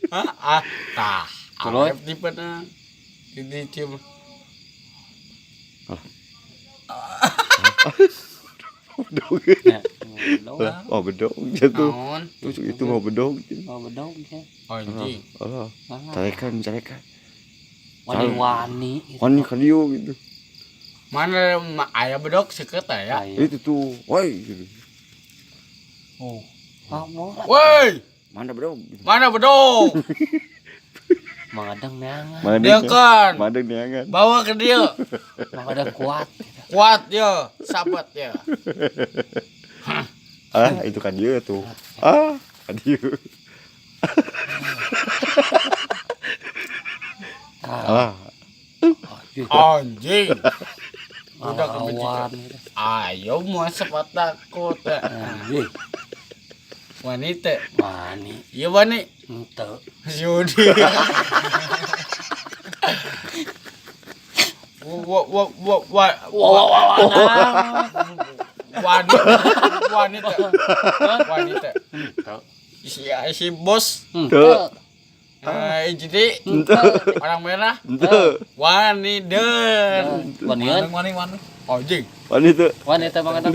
Hah? Ah, tah. Terus? Arep tipena. Dicium. Bedog. Ya, bedog. Lah, oh bedog jatuh. Naon? Terus itu mau bedog. Oh, bedog ya. Anjing. Alah, Alah, carekan, carekan. wani-wani gitu. Wani ka dieu gitu. Mana aya bedog seukeut aya. Aya. Itu tuh, woi gitu. Oh. Ah, murah. Woi, Mana bedog? Gitu. mana bedog? Mangadang neangan. Mana Dia kan. Mana neangan. Bawa ke dia. Mangadang kuat gitu. Kuat dia, sahabat dia. Ah, itu kan dia tuh. Ah, kan dia. Ah, Ah, anjing. Anjing. Udah Awan gitu. Ayo mau sempat takut. Anjing. Wanita. Wani. Iya wani. Henteu. Yudi. Wa wa wa wa Wah, wah, wah, wah. wanita wanita wanita Henteu. si si bos Henteu. Jadi Henteu. orang merah ente. wanita Wanian. Wani wani. Anjing. Wani tuh. Wani teh mangadang.